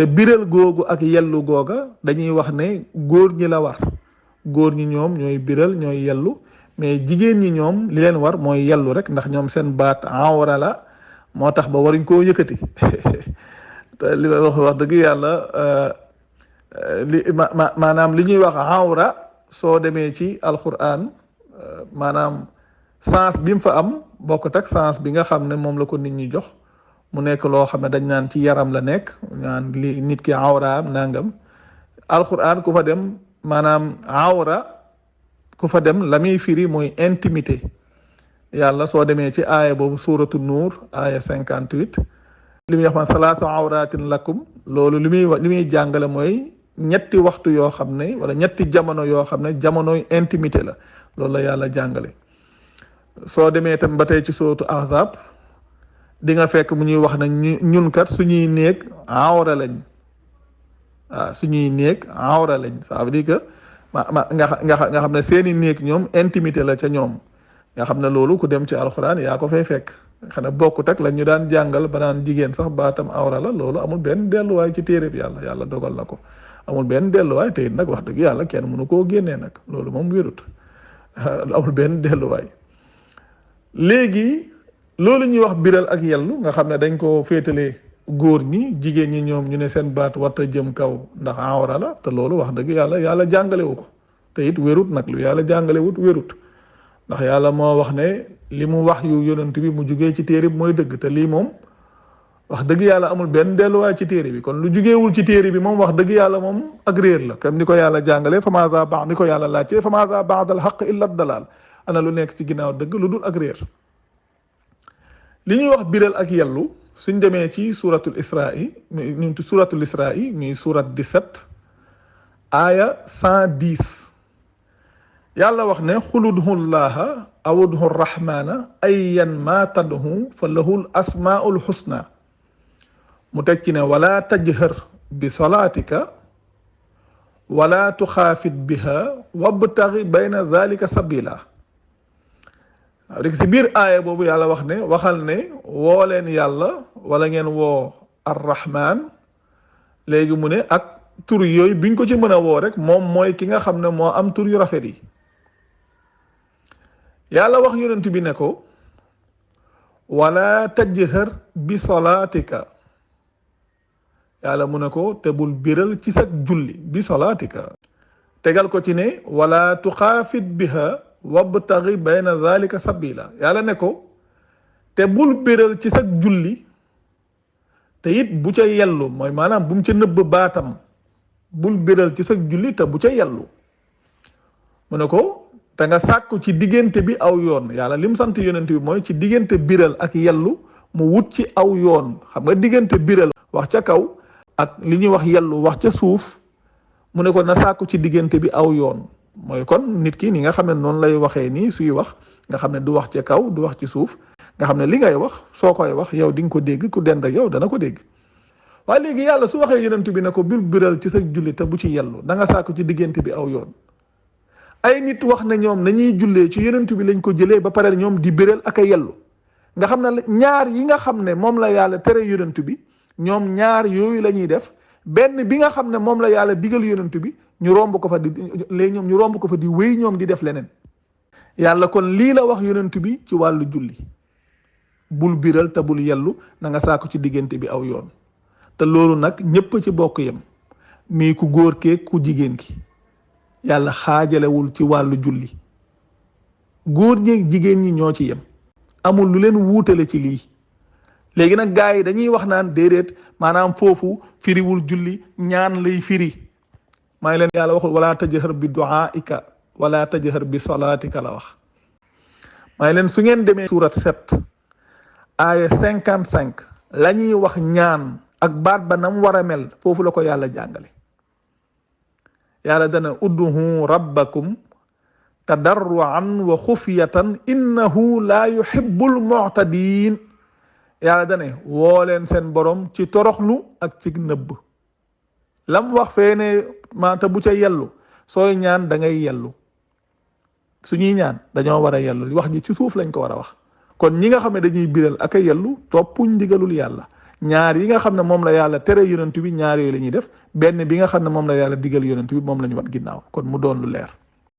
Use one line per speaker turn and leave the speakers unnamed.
te biral googu ak yellu googa dañuy wax ne góor ñi la war góor ñi ñoom ñooy biral ñooy yellu mais jigéen ñi ñoom li leen war mooy yellu rek ndax ñoom seen baat awra la moo tax ba waruñ koo yëkkati te li may wax dëgg yàlla maanaam li ñuy wax awra soo demee ci alquran maanaam sens bi mu fa am bokkut ak sens bi nga xam ne moom la ko nit ñi jox mu nekk loo xam ne dañ naan ci yaram la nekk naan li nit ki awraam nangam alquran ku fa dem maanaam awra ku fa dem la muy firi mooy intimité yàlla soo demee ci aaya boobu suuratu nuur aaya 58 li muy wax man salaatu awratin lakum loolu li muy jàngale mooy ñetti waxtu yoo xam ne wala ñetti jamono yoo xam ne jamonoy intimité la loolu la yàlla jàngale soo demee tam ba tey ci suuratu ahzab di nga fekk mu ñuy wax ne ñun kat suñuy néeg awra lañ waaw suñuy néeg awra lañ ça veut dire que nga xam ne seeni néeg ñoom intimité la ca ñoom nga xam ne loolu ku dem ci alxuraan yaa ko fay fekk xanaa bokkut ak la ñu daan jàngal ba naan jigéen sax baatam awra la loolu amul benn delluwaay ci téere bi yàlla dogal na ko amul benn delluwaay te it nag wax dëgg yàlla kenn mënu koo génnee nag loolu moom wérut amul benn delluwaay léegi loolu ñuy wax biral ak yellu nga xam ne dañ ko féetalee góor ñi jigéen ñi ñoom ñu ne seen baat warta jëm kaw ndax awra la te loolu wax dëgg yàlla jàngalewu ko te it wérut nag lu yàlla jàngalewut wérut ndax yàlla moo wax ne li mu wax yu yonent bi mu jugee ci téere bi mooy dëgg te lii moom wax dëgg yàlla amul benn delluwaay ci téere bi kon lu jugeewul ci téere bi moom wax dëgg yàlla moom ak réer la comme ni ko yàlla jàngalee famaza baax ni ko yàlla laajte famaza ba'dal haqq illa dalal ana lu nekk ci ginnaaw dëgg lu dul ak réer li ñuy wax biral ak yellu suñ demee ci suratul isra'i muy surat 17 aaya 110 yàlla wax ne xul ud'u llaha aw ud'u rahmana ayyan ma tad'u fa lahul asmaul husna mu teg ci ne wala tajhar bi salaatika wala tuxaafit biha wabtaghi bayna dhalika sabila waaw léegi si biir aaya boobu yàlla wax ne waxal ne woo leen yàlla wala ngeen woo arrahman léegi mu ne ak tur yooyu biñ ko ci mën a woo rek moom mooy ki nga xam ne moo am tur yu rafet yi yàlla wax yonent bi ne ko wala tajhar bi salaatika yàlla mu ne ko te bul biral ci sa julli bi salaatika tegal ko ci ne wala tuxaafit biha wabtaghi bayna dhalika sabila yàlla ne ko te bul biral ci sa julli te it bu ca yellu mooy maanaam bu mu ca nëbb baatam bul biral ci sa julli te bu ca yellu mu ne ko te nga sàkku ci diggante bi aw yoon yàlla lim sant yonent bi mooy ci diggante biral ak yellu mu wut ci aw yoon xam nga diggante biral wax ca kaw ak li ñuy wax yellu wax ca suuf mu ne ko na sàkku ci diggante bi aw yoon mooy kon nit ki ni nga xam ne noonu lay waxee nii suy wax nga xam ne du wax ci kaw du wax ci suuf nga xam ne li ngay wax soo koy wax yow di nga ko dégg ku dend ak yow dana ko dégg waaye léegi yàlla su waxee yonent bi ne ko bil biral ci sa julli te bu ci yellu da nga sàkku ci diggante bi aw yoon ay nit wax ne ñoom nañuy jullee ci yonent bi lañ ko jëlee ba pare ñoom di biral ak a yellu nga xam ne ñaar yi nga xam ne moom la yàlla tere yonent bi ñoom ñaar yooyu la ñuy def benn bi nga xam ne moom la yàlla digal yonent bi ñu romb ko fa di léegi ñoom ñu romb ko fa di wéy ñoom di def leneen yàlla kon lii la wax yonent bi ci wàllu julli bul biral te bul yellu na nga saako ci diggante bi aw yoon te loolu nag ñépp ci bokk yem mii ku góor kee ku jigéen ki yàlla xaajalewul ci wàllu julli góor ñi jigéen ñi ñoo ci yem amul lu leen wuutale ci lii léegi nag gars yi dañuy wax naan déedéet maanaam foofu firiwul julli ñaan lay firi maa ngi leen yàlla waxul wala tajhar bi du'aika wala tajhar bi salaatika la wax maa ngi leen su ngeen demee surat 7 aaya 55 la ñuy wax ñaan ak baat ba nam war a mel foofu la ko yàlla jàngale yàlla dana ud'u rabbakum tadarruan wa xufyatan innahu la yuhibbul mu'tadin yàlla dane woo leen seen borom ci toroxlu ak ci nëbb lam wax fee ne maanta bu ca yellu sooy ñaan da ngay yellu suñuy ñaan dañoo war a yellu wax ji ci suuf lañ ko war a wax kon ñi nga xam ne dañuy biral ak a yellu toppuñ ndigalul yàlla ñaar yi nga xam ne moom la yàlla tere yonent bi ñaar yooyu la ñuy def benn bi nga xam ne moom la yàlla digal yonent bi moom la ñu wat ginnaaw kon mu doon lu leer